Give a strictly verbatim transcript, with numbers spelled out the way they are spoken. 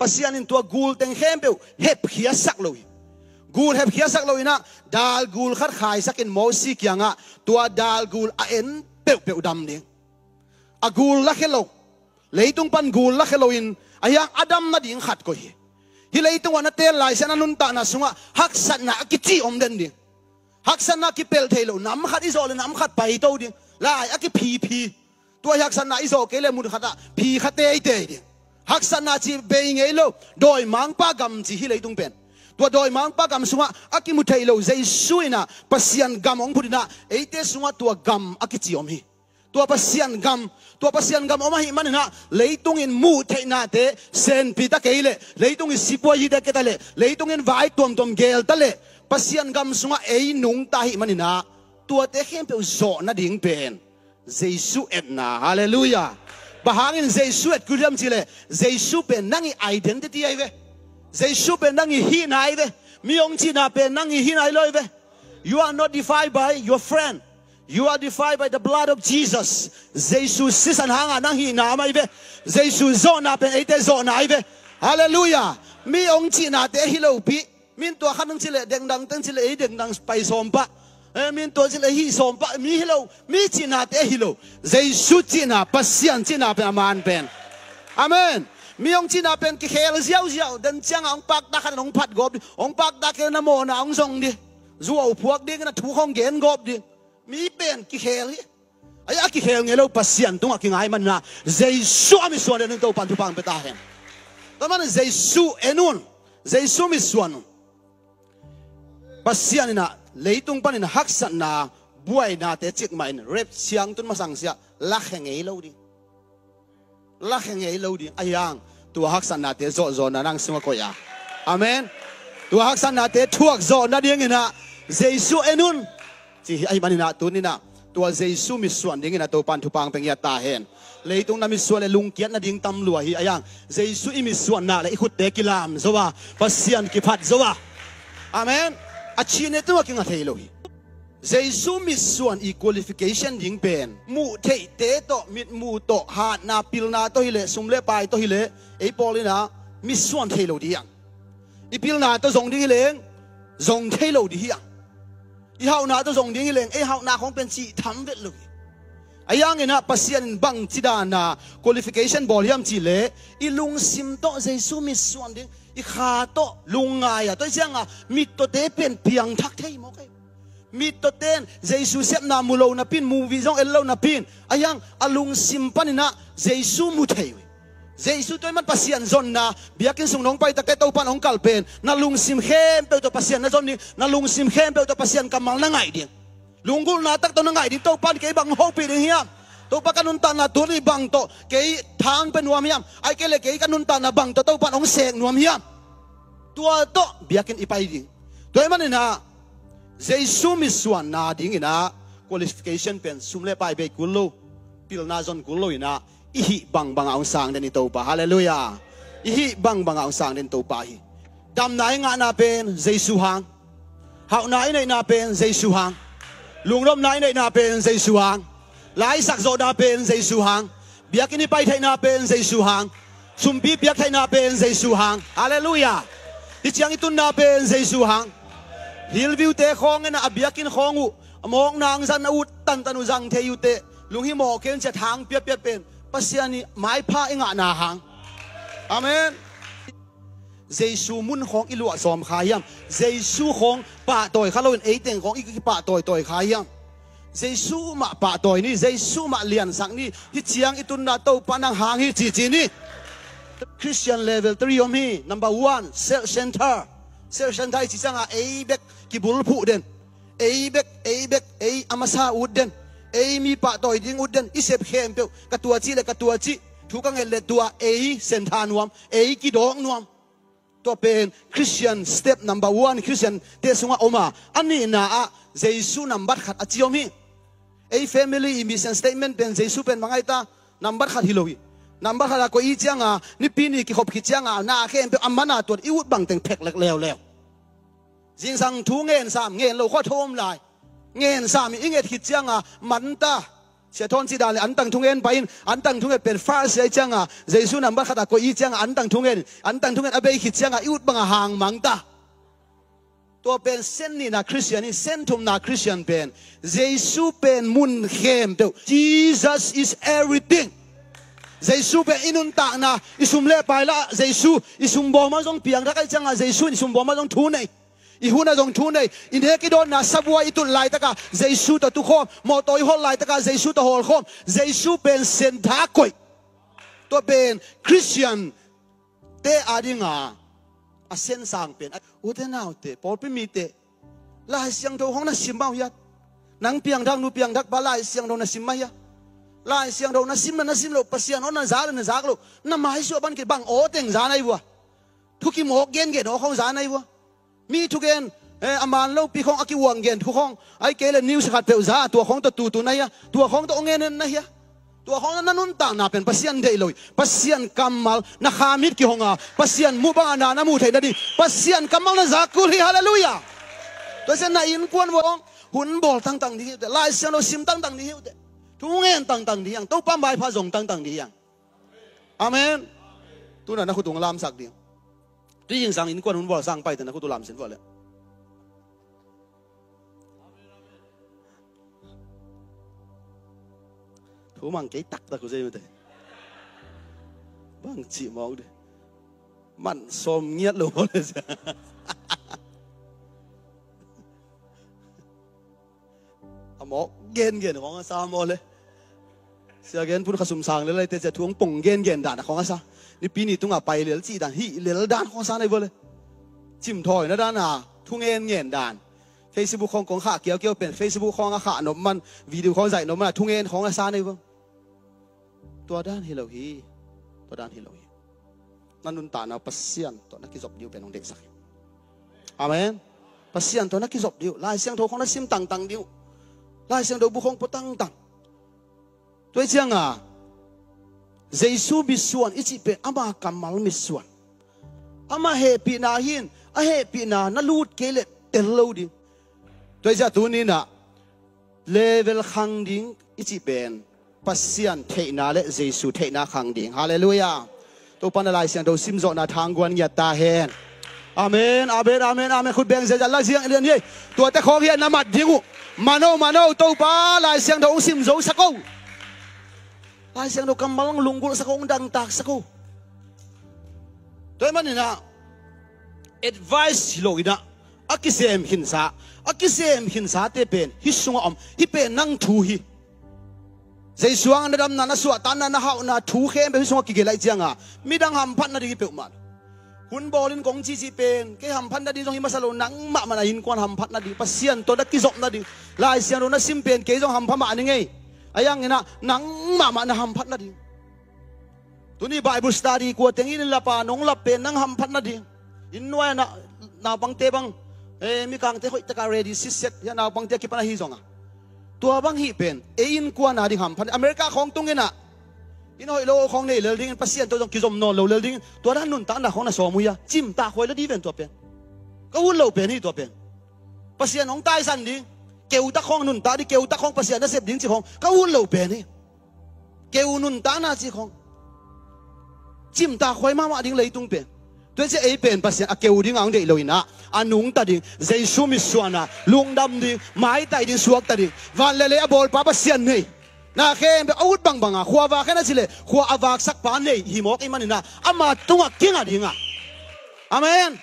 Pasian in tua gul teng khempeuh hepkhiasak lo hi. Gul hepkhiasak lo inah, dal gul khat khaisakin Mosi kiangah tua dal gul a en peuhpeuh dam ding. A gul lakhia lo, leitung pan gul lakhia loin, a hiang a dam nading khat koih hi. Hih leitung ah na teel laisiah na nuntakna sungah haksatna a kici om den ding. Haksatna kipelh thei lo, nam khat i zawh le nam khat paito ding. Lai a kiphiphi. Tua hi haksatna i zawh kei le mun khatah phi kha teitei ding. Haksatna cih bei ngei lo, dawimangpa gam ci hih leitung pen. Tua dawimangpa gam sungah a kimu thei lo Jesu inah Pasian gam hong phut inah, eite sungah tua gam a kici om hi. Tua Pasian gam, tua Pasian gam om ahih maninah, leitungin muh theihnate senpi ta kei leh, leitungin sipuai hi ta kei ta leh, leitungin vai tuamtuam geel ta leh, Pasian gam sungah ei nungta ahih maninah, tuate khempeuh zawh nading pen Jesu etna. Halleluiah. Bang hangin Jesu et kul hiam cih leh, Jesu pen nang i identity ahi ve. Jesu pen nang i hihna ahi ve. Mi hong cihna pen nang i hihna ahi lo ahi ve. You are not defined by your friend. You are defined by the blood of Jesus. Jesu sisan hangah nang hihna mah ahi ve. Jesu zawhna pen eite zawhna ahi ve. Halleluiah. Mi hong cihnate ahi lopi. Min tua khat nang cileh dengdang teng cileh ei dengdang pai sawm pah. Eh, min tua cileh hih sawm pah mi hi lo. Mi cihnate ahi lo. Jesu cihna, Pasian cihna pen a man pen. Amen. Mi hong cihna pen kikhel ziauziau. Den ciangah hong pakta khat hong phat gawp ding. Hong pakta kei na mawhna hong zong ding. Zuau phuak ding na thu hong gen gawp ding. Mi pen kikhel hi. Ai, a kikhel ngei lo Pasian tungah kingai manna Jesu a mitsuan den in Topan thupha pia ta hen. Tua man Jesu en un. Jesu mitsuan un. Pasian inah leitung panin haksatna buainate cikmah in rep siangtun masang siah lakhia ngei lo ding. Lakhia ngei lo ding. A hiang tua haksatnate zawhzawhna nang sungah koih a. Amen. Tua haksatnate thuak zawh nadinginah Jesu en un. Ci hi ahih maninah tuninah tua Jesu mitsuan dinginah Topan thupha pia ngiat ta hen. Leitung na mitsuan le lungkiat nading tam lua hi a hiang. Jesu i mitsuan nak le i khutte kilam zo a. Pasian kiphat zo a. Amen. A cihne tungah kinga thei lo hi. Jesu mitsuan i qualification ding pen muh theihte tawh, mitmuh tawh, hatna pilna tawh hileh, sum le pai tawh hileh, ei pawl inah mitsuan thei lo ding hiang. I pilna tawh zong ding hileng zong thei lo ding hiang. I hauhna tawh zong ding hileng ei hauhna khawng pen cih tham vet lo hi. A hianginah Pasian in bang cidana qualification bawl hiam cihleh, i lungsim tawh Jesu mitsuan ding, i kha tawh lungngai a, tua hi cianga mittawte pen piangthak thei mawk hi. Mittawten Jesu sepna mu lo napin, movie zong en lo napin, a hiang a lungsim paninah Jesu mu thei uh hi. Jesu tua hi man Pasian zonna, biakinn sung nong pai takte Topan hong kal pen na lungsim khempeuh tawh Pasian na zon ding, na lungsim khempeuh tawh Pasian kammal na ngaih ding. Lunggulhna tak tawh na ngaih ding, Topan kei bang hopih ding hiam? Topa ka nuntakna tuni bang tawh kei thang pia nuam hiam? Ai kei le kei ka nuntakna bang tawh Topan hong sek nuam hiam? Tua tawh biakinn i pai ding. Tua hi maninah Jesu mitsuanna dinginah qualification pen sum le pai bei kul lo, pilna zon kul lo inah i hih bangbangah hong sang den i Topa. Halleluiah. I hih bangbangah hong sang den Topa hi. Damna i ngahna pen Jesu hang. Hauhna i neihna pen Jesu hang. Lungdamna i neihna pen Jesu hang. Laisak zawhna pen Jesu hang. Biakinn i pai theihna pen Jesu hang. Sumpi piak theihna pen Jesu hang. Halleluiah. Hih ciang i tunna pen Jesu hang. Hillview-te khawng inah a biakinn khawng uh a mawkna hong zang a ut tantan uh zang thei uhteh, lunghimawh kei un ci-a thang piapia pen Pasian i maipha i ngahna hang. Amen. Jesu mun khawng i luah sawm kha hiam? Jesu khawng pahtawi kha loin eiteng khawng i kipahtawitawi kha hiam? Jesu mah pahtawi ni, Jesu mah liansak ni. Hih ciang i tunna Topa nang hang hi cici ni. Christian level three om hi. Number one, self center. Self center i ci cianga ei bek kibulphuh den. Ei bek, ei bek, ei a masa ut den. Ei mi pahtawi ding ut den. I sep khempeuh ka tua cih le ka tua cih, thu ka nget le tua, ei center nuam, ei kidawk nuam. Tua pen Christian step number one, Christian-te sungah om a, a nihna ah Jesu nambat khat a ci om hi. Ei family i mission statement pen Jesu pen bang ahi ta, nambat khat hi lo hi. Nambat khat a koih i cianga, nipi ni kikhop khit cianga na khempeuh a mana tuat i ut bangteng phek lek leuleu. Zingsang thu ngen sam, ngen lo khua thawm lai. Ngen sam i nget khit cianga manta. Sia Thawn cih dan le antang thungen pai in, antang thungen pen first sia i cianga, Jesu nambat khat a koih i cianga, antang thungen, antang thungen a bei khit cianga i ut banga hang mang ta. Tua pen sen nihna Christian hi, sen thumna Christian pen Jesu pen mun khempeuh. Jesus is everything. Jesu pen i nuntakna, i sum le pai lah Jesu, i sum bawma zong piangthak a i cianga Jesu in i sum bawma zong thu nei. I huna zong thu nei. I nek i dawnna sabuai i tun laitaka Jesu tawh tukhawm, mawtaw i hol laitaka Jesu tawh hawlkhawm. Jesu pen sen tha koih. Tua pen Christian te adinga a sen sang pen. Ute naute, pawlpi mite, Lai Siangtho hong na sim mah uh hiat? Nang piangthak, nu piangthak pa Lai Siangtho na sim mah hia? Lai Siangtho na sim na na sim loh, Pasian aw na za le na zak loh, na maisuah ban kibang aw teng za nai vua. Thu kimawk gengen aw khong za nai vua. Mi thugen, eh, a man lopi khong a kiuang gen thu khong, ai kei le news khat peuh za, tua khong tawh tutu na hia? Tua khong tawh ong en en na hia? Tua khong na nuntakna pen Pasian deih lo hi. Pasian kammal na khamit kihonga, Pasian mu banga na na mu theih nading, Pasian kammal na zak kul hi. Halleluiah. Tua sia na innkuan vawng hun bawl tangtang ding hi uh teh, Lai Siangtho sim tangtang ding hi uh teh, thu ngen tangtang ding hiang, Topa maipha zong tangtang ding hiang. Amen. Tuna na khut ung lamsak ding. Tui zingsang innkuan hun bawl sang pai teh na khut ung lamsin vua le. Thu mang kei taktak uh zei mate. Bang cih mawk dih. Man sawm ngiat lo mawk le sia. A mawk gengen khong a sa mawk le. Sia gen pun khasum sang le lai te sia thu hong pong gengen dan a khong a sa. Nipi ni tunga pai lel cih dan, hih lel dan khong a sa nai vua le. Cimthawina dan a thu ngen ngen dan. Facebook khong kong khah kiaukiau pen, Facebook khong a khah nop man, video khong zaih nop man a thu ngen khong a sa nai vua. Tua dan hi lo hi. Tua dan hi lo hi. Na nuntakna Pasian tawh na kizop dih uh pen hong deihsak hi. Amen. Pasian tawh na kizop dih uh, Lai Siangtho khong na sim tangtang dih uh, Lai Siangtho bu khong pua tangtang. Tua hi cianga Jesu mitsuan i cih pen ama kammal mitsuan. Ama hehpihna hi in, a hehpihna na lut kei leh tel lo ding. Tua hi ciah tuninah level khang ding i cih pen Pasian theihna le Jesu theihna khang ding. Halleluiah. Topa na Lai Siangtho simzawhna thangguan ngiat ta hen. Amen, amen, amen, amen. Khut beng ziazia la ziang lian hi. Tuate khawng hian na mat ding uh. Mano, mano, Topa Lai Siangtho hong simzosak o. Lai Siangtho kammal hong lunggulhsak o, hong dangtaksak o. Tua hi maninah advice hi loinah a kisem khinsa, a kisem khinsate pen hih sungah om. Hih pen nang thu hi. Jesu hangah na damna, na suahtakna, na hauhna thu khempeuh hih sungah kigelh ahih cianga midang hamphat nading hi peuhmah. Hun bawlin kong cihcih pen kei hamphat nading zong hi masa lo, nangmah mah na innkuan hamphat nading, Pasian tawh na kizop nading, Lai Siangtho na sim pen kei zong hampha mah ning ei. A yanginah nangmah mah na hamphat nading. Tuni Bible study kua teng in lapa nong lap pen nang hamphat nading. Inn nuai-ah naupangte bang, eh, mikangte hoihtaka ready sitset hia, naupangte a kipan ahi zonga. Tua bang hih pen ei innkuan ading hamphat. America khawng tunginah inn hoih lo khawng nei lel dingin, Pasian tawh zong kizom nawn lo lel dingin, tua dan nuntakna khawng na sawm uh hia? Cimtak huai lo dih ven tua pen. Ka ut lo pen hi tua pen. Pasian hong taisan ding, keutak khawng nuntak ding, keutak khawng Pasian na sep ding cih khawng ka ut lo pen hi. Keu nuntakna cih khawng cimtak huai mahmah ding leitung pen. Tua hi ciah ei pen Pasian a keu dinga hong deih loinah a nungta ding, Jesu mitsuana lungdam ding, maitai ding, suakta ding, van le lei a bawlpa Pasian nei. Na khempeuh a ut bangbanga khua vak hen a cileh khua a vaksakpa nei hi mawk i maninah ama tungah kinga dinga. Amen.